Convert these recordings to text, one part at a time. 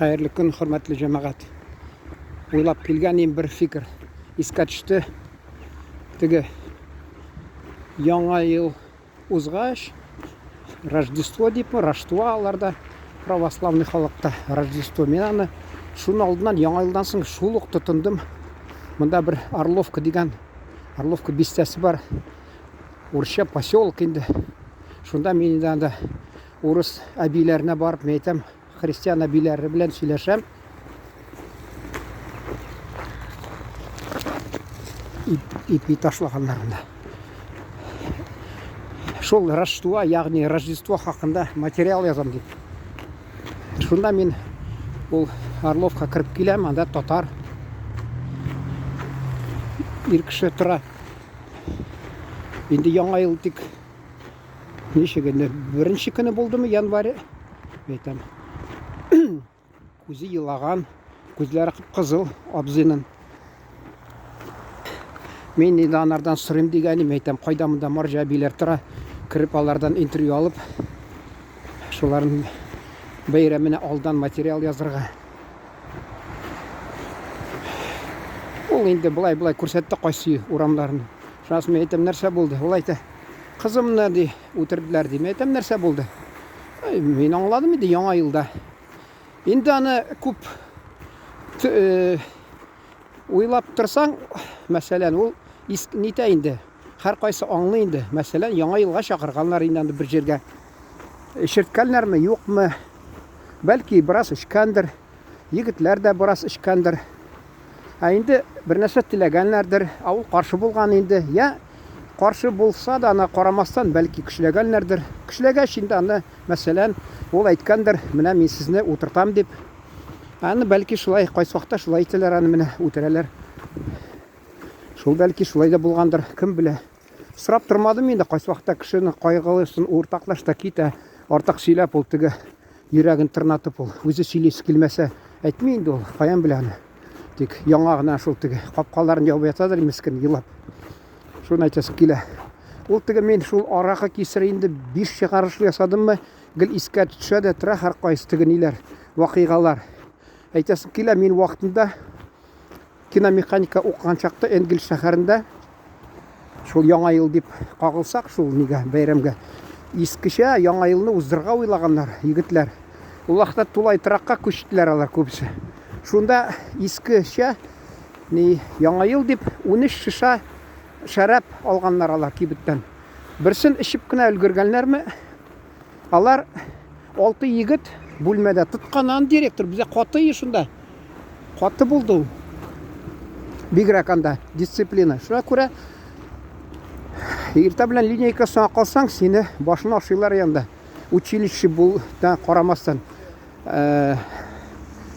Хәерле көн, хөрмәтле җәмәгать. Уйлап килгән им бер фикер искә төште. Теге Яңа ел узгач, Рождество дипме, Раштуа аларда православный халыкта Рождество. Мин аны шуның алдыннан Яңа елдан соң шул ук тотындым. Монда бер Орловка дигән Орловка бистәсе бар. Урысча поселок инде. Шунда мин инде анда урыс әбиләренә барып, мин әйтәм, христиан әбиләре белән сөйләшәм. Ипи ташлаганнар анда. Шул Раштуа, ягъни Рождество хакында материал язам дип. Шунда мин ул Орловка кереп киләм, анда татар ир кеше тора. Инде яңа ел тик ничек инде беренче көне булдымы январь әйтәм. Күзе елаган, күзләре кып-кызыл абзыйның. Мин инде анардан сорыйм дигәнем, әйтәм, кайда монда марҗа әбиләр тора, кереп алардан интервью алып, шуларның бәйрәменә алдан материал язырга. Ул инде болай-болай күрсәтте кайсы урамнарын. Шуннан соң мин әйтәм, нәрсә булды? Ул әйтә, кызымны ди, үтерделәр ди. Мин әйтәм, нәрсә булды? Мин аңладым инде яңа елда. Инде аны күп э, уйлап торсаң, мәсәлән, ул нитә инде. Һәркайсы аңлый инде. Мәсәлән, яңа елга чакырганнар инде аны бер җиргә. Эчерткәннәрме, юкмы? Бәлки, бераз эчкәндер. Егетләр дә бераз эчкәндер. Ә инде бер нәрсә теләгәннәрдер, ә ул каршы булган инде. Я каршы булса да, ана карамастан, бәлки көчләгәннәрдер. Көчләгәч инде аны, мәсәлән, ул әйткәндер, менә мин сезне утыртам дип. Аны бәлки шулай, кайсы вакытта шулай итәләр аны менә үтерәләр. Шул бәлки шулай да булгандыр, кем белә. Сорап тормадым инде, кайсы вакытта кешенең кайгылысын уртаклаш та китә. Артык сөйләп ул теге йөрәген тырнатып ул үзе сөйлисе килмәсә әйтми инде ул, каян белә аны. Тик яңа гына шул теге капкаларын ябып ятадыр мескен елап. Шуны әйтәсе килә. Ул теге мин шул аракы кисер инде биш чыгарыш ясадыммы, гел искә төшә дә тора һәркайсы теге ниләр, вакыйгалар. Әйтәсем килә, мин вакытында киномеханика укыган чакта Энгельс шәһәрендә шул яңа ел дип кагылсак шул нигә бәйрәмгә искечә яңа елны уздырырга уйлаганнар егетләр. Ул вакытта тулай торакка күчтеләр алар күбесе. Шунда искечә ни яңа ел дип 13 шиша шәраб алганнар алар кибеттән. Берсен эчеп кенә өлгергәннәрме? Алар алты егет бүлмәдә тоткан аны директор безгә каты шунда. Каты булды ул. Бигрәк анда дисциплина. Шуңа күрә иртә белән линейка соңа калсаң, сине башына ашыйлар янда. Училище бул да карамастан. Э,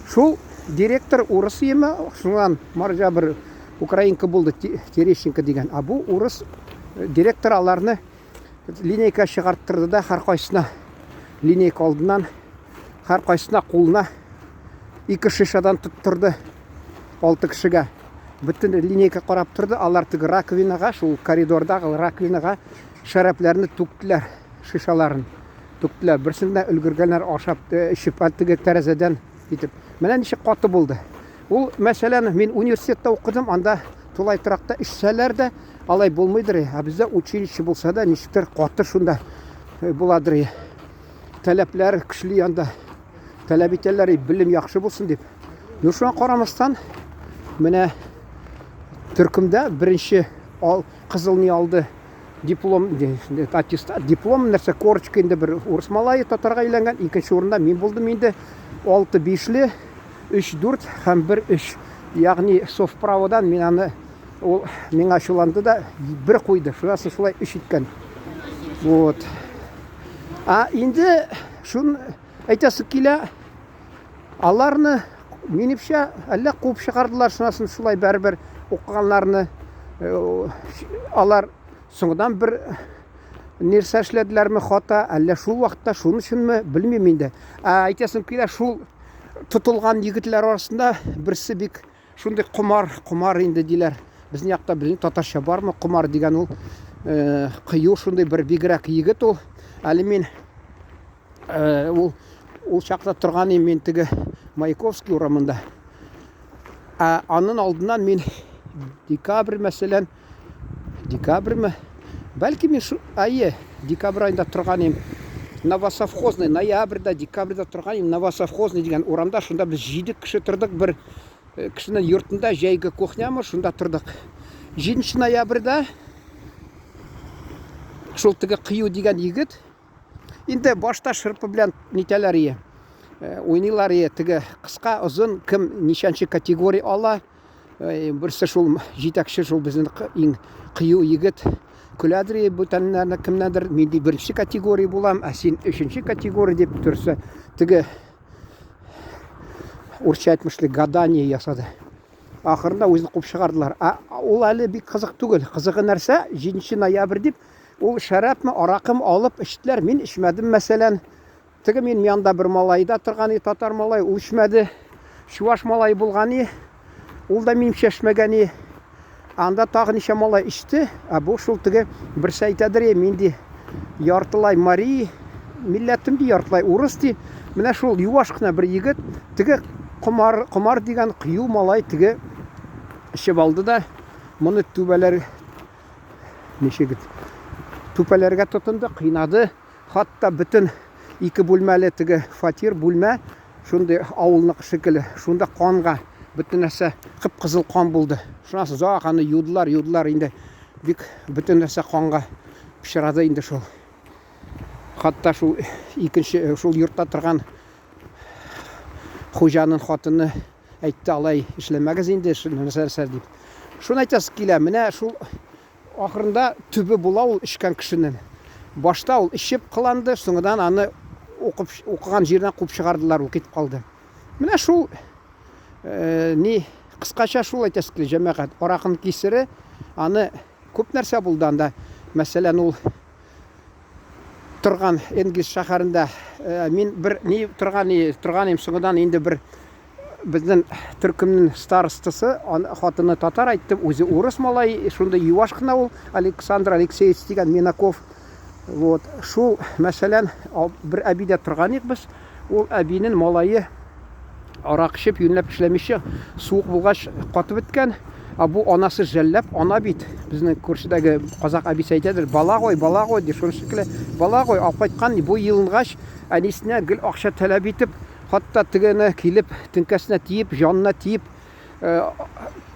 шул директор урыс еме, шуннан марҗа бер украинка булды, Терещенко дигән. А бу урыс э, директор аларны линейка чыгарттырды да һәркайсына линейка алдыннан һәркайсына кулына ике шишадан тоттырды алты кешегә. Бөтен линейка карап торды, алар теге раковинага, шул коридордагы раковинага шәрәпләрне түктеләр, шишаларын түктеләр. Берсен дә өлгергәннәр ашап, э, эчеп, теге тәрәзәдән итеп. Менә ничек каты булды. Ул, мәсәлән, мин университетта укыдым, анда тулай торакта эчсәләр дә, алай булмыйдыр. Ә бездә училище булса да, ничектер каты шунда э, буладыр. Таләпләр көчле янда. Таләп итәләр, белем яхшы булсын дип. Ну, шуңа карамастан, менә төркемдә беренче ал, кызыл ни алды диплом, аттестат, диплом нәрсә, корочка инде бер урыс малае татарга өйләнгән, икенче урында мин булдым инде, 6 бишле, 3 4 һәм 1 3. Ягъни совправодан мин аны ул миңа ачуланды да бер куйды. Шуннан соң шулай өч иткән. Вот. А инде шун әйтәсе килә, аларны минемчә әллә куып чыгардылар, шуннан соң шулай бәрбер укыганнарны э, алар соңдан бер нәрсә эшләделәрме хата, әллә шул вакытта шуның өченме, белмим инде. Ә әйтәсем килә, шул тотылган егетләр арасында берсе бик шундый комар, комар инде диләр. Безнең якта белмим татарча бармы комар дигән ул э, кыю шундый бер бигрәк егет ул. Әле мин э, ул Ул чакта торган идем мин теге Маяковский урамында. Ә анын алдыннан мин декабрь, мәсәлән, декабрьме? Бәлки мин шу, әйе, декабрь аенда торган идем. Новосовхозный, ноябрьдә, декабрьдә торган идем. Новосовхозный дигән урамда, шунда без 7 кеше тордык бер э, кешенең йортында, җәйге кухнямы, шунда тордык. 7 ноябрьдә шул теге кыю дигән егет инде башта шырпы белән нитәләр ие. Э, уйныйлар ие, теге кыска, озын, кем ничәнче категория ала. Э, берсе шул җитәкче, шул безнең иң кыю егет көләдер ие бүтәннәрне кемнәдер, мин ди беренче категория булам, ә син өченче категория дип торса, теге урысча әйтмешли гадание ясады. Ахырында үзен куып чыгардылар. Ә ул әле бик кызык түгел. Кызыгы нәрсә? 7 ноябрь дип ул шәрабмы, аракымы алып эчтеләр. Мин эчмәдем, мәсәлән. Теге минем янда бер малай да торган и, татар малай, ул эчмәде. Чуваш малай булган и, ул да минемчә эчмәгән и. Анда тагы ничә малай эчте, ә бу шул теге берсе әйтәдер, и, мин ди яртылай мари милләтем ди, яртылай урыс ди. Менә шул юаш кына бер егет, теге комар, комар дигән кыю малай теге эчеп алды да, моны түбәләр ничек түпәләргә тотынды, кыйнады. Хатта бөтен ике бүлмәле теге фатир, бүлмә, шундый авылныкы шикелле, шунда канга бөтен нәрсә кып-кызыл кан булды. Шуннан соң озак аны юдылар, юдылар инде. Бик бөтен нәрсә канга пычрады инде шул. Хатта шул икенче э, шул йортта торган хуҗаның хатыны әйтте, алай эшләмәгез инде, нәрсә нәрсә дип. Шуны әйтәсе килә, менә шул Ахырында төбе була ул эчкән кешенен. Башта ул эчеп кыланды, соңыдан аны укып, укыган җиреннән куып чыгардылар, ул китеп калды. Менә шул э, ни кыскача шул әйтәсе килә, җәмәгать. Аракының кисере, аны күп нәрсә булды анда. Мәсәлән, ул торган Энгельс шәһәрендә э, мин бер ни торган ни торган идем, соңыдан инде бер безнең төркемнең старостасы, хатыны татар әйтте, үзе урыс малай, шундый юаш кына ул, Александр Алексеевич дигән Минаков. Вот, шул, мәсәлән, бер әбидә торган идек без, ул әбинең малае арак эчеп, юньләп эшләмичә, суык булгач катып беткән. Ә бу анасы жәлләп, ана бит, безнең күршедәге казак әбисе әйтәдер, бала гой, бала гой, ди, шуны шикелле, бала гой, алып кайткан, бу елынгач, әнисенә гел акча таләп итеп, хатта тегене килеп, теңкәсенә тиеп, җанына тиеп, э,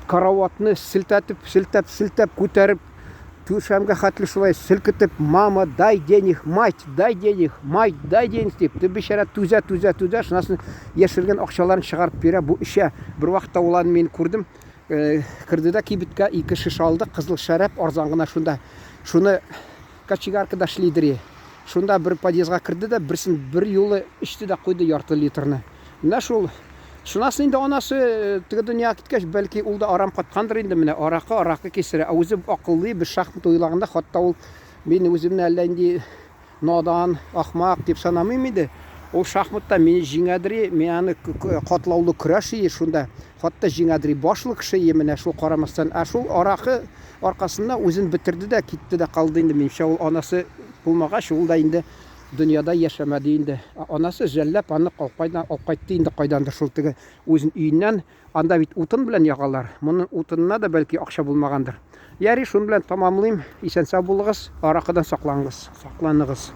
караватны селтәтеп, селтәп, селтәп, күтәреп, түшәмгә хәтле шулай селкетеп, мама, дай денег, мать, дай денег, мать, дай денег дип, ты бичара түзә, түзә, түзә, шуннан соң яшергән акчаларын чыгарып бирә, бу эчә. Бер вакытта ул аны мин күрдем, э, керде дә кибеткә ике шешә алды, кызыл шәраб арзан гына шунда. Шуны кочегаркада эшлидер. Шунда бер подъездга керде дә, берсен бер юлы эчте дә куйды ярты литрны. Менә шул. Шуннан соң инде анасы э, теге дөньяга киткәч, бәлки ул да арам каткандыр инде менә аракы, аракы кисерә. Ә үзе акыллы, без шахмат уйлаганда, хатта ул мин үземне әллә нинди надан, ахмак дип санамыйм инде. Ул шахматта мине җиңәдер, мин аны катлаулы көрәш ие шунда. Хатта җиңәдер, башлы кеше ие менә шул карамастан. Ә шул аракы аркасында үзен бетерде дә, китте дә калды инде. Минемчә, ул анасы булмагач, ул да инде дөньяда яшәмәде инде. Анасы жәлләп аны кайдан алып кайтты инде кайдандыр шул теге үзен өеннән. Анда бит утын белән ягалар. Моның утынына да бәлки акча булмагандыр. Ярый, шуның белән тәмамлыйм. Исән-сау булыгыз, аракыдан сакланыгыз. Сакланыгыз.